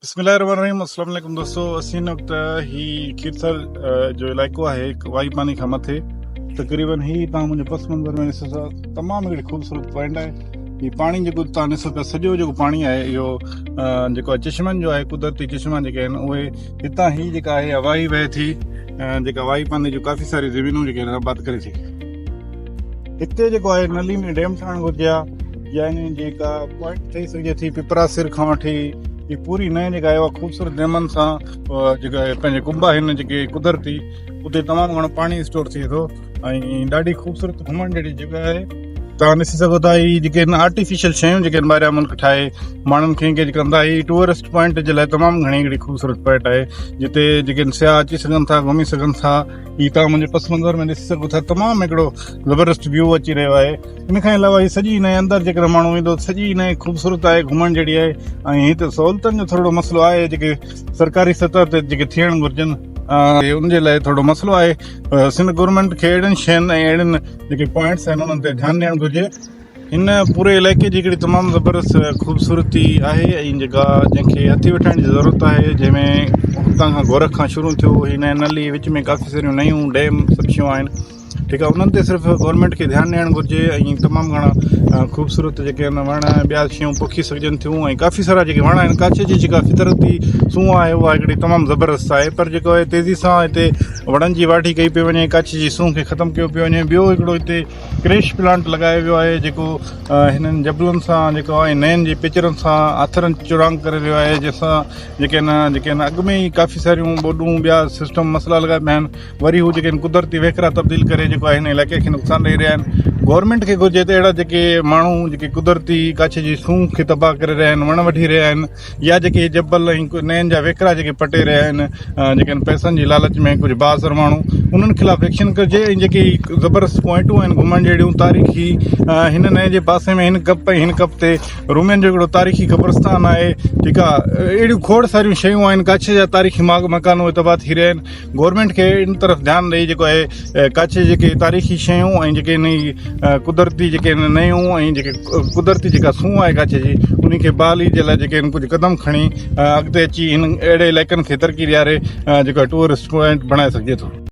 بسم الله الرحمن الرحيم السلام عليڪم دوستو اسين هن وقت هي کيرٿر جو علائقو آهي وائي پاني کان مٿي تقريبن هي تان منهنجي پس منظر ۾ ڏسو ٿا تمام هڪڙي خوبصورت پوائنٽ آهي هي پاڻي جيڪو تان ڏسو پيا سڄو جيڪو پاڻي آهي اهو جيڪو چشمن جو آهي قدرتي چشما جيڪي آهن اهي هتان هي جيڪا آهي وائي وهي ٿي جيڪا وائي پاني جون ڪافي ساري زمينون جيڪي آهن آباد ڪري ٿي هتي جيڪو آهي نلي ۾ ڊيم ٺاهڻ گهرجي ها يا ان جيڪا پوائنٽ ٺهي سگهجي ٿي پپرا سر کان وٺي هي پوري نئين جيڪا آهي اها خوبصورت ڊيمن سان جيڪا پنهنجي ڪنب آهن جيڪي قدرتي اتي تمام گهڻو پاڻي اسٽور ٿئي ٿو ۽ ڏاڍي خوبصورت گهمڻ جهڙي جڳهه آهي توهان ڏسي سگهو ٿا هي جيڪي آهن آرٽيفيشل شيون جيڪي آهن ٻاهريان ملڪ ٺاهي ماڻهن کي انگيج ڪن ٿا هي ٽوئرسٽ پوائنٽ جي لاء تمام گهڻي هڪڙي خوبصورت پوائنٽ آهي جتي جيڪي سياح اچي سگهن ٿا گهمي سگهن ٿا هي توهان منهنجي پس منظر ۾ ڏسي سگهو ٿا تمام هڪڙو زبردست ويو اچي رهيو آهي ان کان علاوه هي سڄي نئين اندر جيڪڏهن ماڻهو ويندو سڄي نئين خوبصورت آهي گهمڻ جهڙي آهي ۽ هتي سهولتن جو ٿورو مسئلو آهي جيڪي سرڪاري سطح تي جيڪي ٿيڻ گهرجن ان جي لاء ٿورو مسئلو آهي سنڌ گورنمينٽ کي اهڙين شين ۽ اهڙين جيڪي پوائنٽس آهن انهن تي ڌيان ڏيڻ گهرجي هن پوري علائقي جي هڪڙي تمام زبردست خوبصورتي آهي ۽ جيڪا جنهن کي هٿي وٺڻ جي ضرورت آهي جنهن ۾ هتان کان گورک کان شروع ٿيو هن نلي وچ ۾ ڪافي ساريون نيون ڊيم سڀ شيون آهن ٺيڪ آهي انهن تي صرف گورنمينٽ کي ڌيان ڏيڻ گهرجي ۽ تمام گهڻا خوبصورت جيڪي آهن وڻ ٻيا شيون پوکي سگهجن ٿيون ۽ ڪافي سارا جيڪي وڻ آهن ڪاڇي جي جيڪا فطرتي سونهن آهي اها هڪڙي تمام زبردست آهي پر جيڪو آهي تيزي سان هتي وڻن جي واڍي ڪئي پئي وڃي ڪاڇي جي سونهن کي ختم ڪيو پيو وڃي ٻيو هڪڙو هتي ڪريش پلانٽ لڳايو ويو آهي جيڪو هنن جبلن سان جيڪو آهي نين جي پچرن سان آٿرن چڙانگ ڪري رهيو آهي جنهن سان جيڪي آهن جيڪي آهن اڳ ۾ ئي ڪافي ساريون ٻوڏون ٻيا سسٽم مسئلا لڳا پيا آهن وري هو جيڪي آهن قدرتي وهڪرا تبديل ڪري جيڪو آهي هن علائقي کي نقصان ڏئي رهيا آهن گورنمينٽ کي گهرجي ته اهڙا جيڪي ماڻهو جيڪي قدرتي ڪاڇي جي سونهن کي تباهه ڪري رهيا آهن وڻ وڍي رهيا آهن يا جيڪي جبل ۽ نين جا وهڪرا جيڪي پٽي رهيا آهن جيڪي آهن پئسن جي لالچ ۾ ڪجهه بااثر ماڻهو انهن خلاف ايڪشن ڪجي ۽ جيڪي زبردست پوائنٽون آهن گهمڻ جهڙيون تاريخي هن نئين جي پاسي ۾ هن ڪپ ۽ هن ڪپ تي رومين جو هڪڙو تاريخي قبرستان آهي ٺيڪ آهي اهڙيون کوڙ ساريون شيون آهن ڪاڇي جا تاريخي ماڳ مڪان اهي تباهه ٿي رهيا آهن گورنمينٽ کي ان طرف ڌيان ڏئي جيڪو آهي ڪاڇي جيڪي تاريخي شيون ۽ جيڪي ان قدرتي جيڪي نيون ۽ جيڪي قدرتي جيڪا سونهن آهي ڪاڇي جي ان کي بحالي جي لاء جيڪي ڪجهه قدم کڻي اڳتي اچي هن اهڙي علائقن کي ترقي ڏياري جيڪو ٽوئرسٽ پوائنٽ بڻائي سگهجي ٿو.